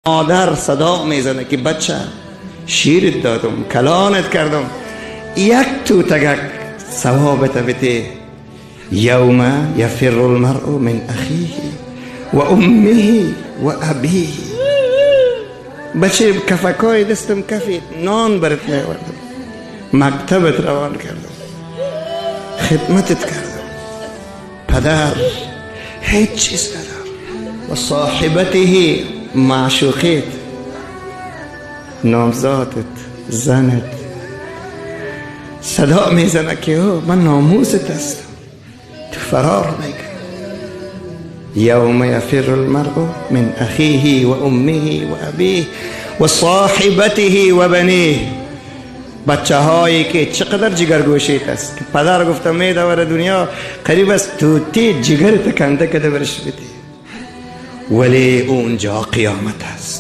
Модар садо мезанад, ки бача, ширит додум, калонат кардам, як тутагак савобата бите. يوم يفر المرء من أخيه وأمه وأبيه. Бача, кафакои дастам кафид, нон барат меовардам, мактабат равон кардам, хидматат кардам. Падар ҳеҷ чиз надорад. وصاحبته, маъшуқит, номзодат, занат садо мезанад, ки ӯ ман номусат ҳастам, ту фарор мекунӣ. يوم يفر المرء من أخيه وأمه وأبيه وصاحبته وبنيه. Бачаҳое ки чӣ қадар ҷигаргӯшит аст, ки падар гуфта медавара дунё, қариб аст тути ҷигарата канда када бараш бидӣ, вале унҷо қиёмат аст.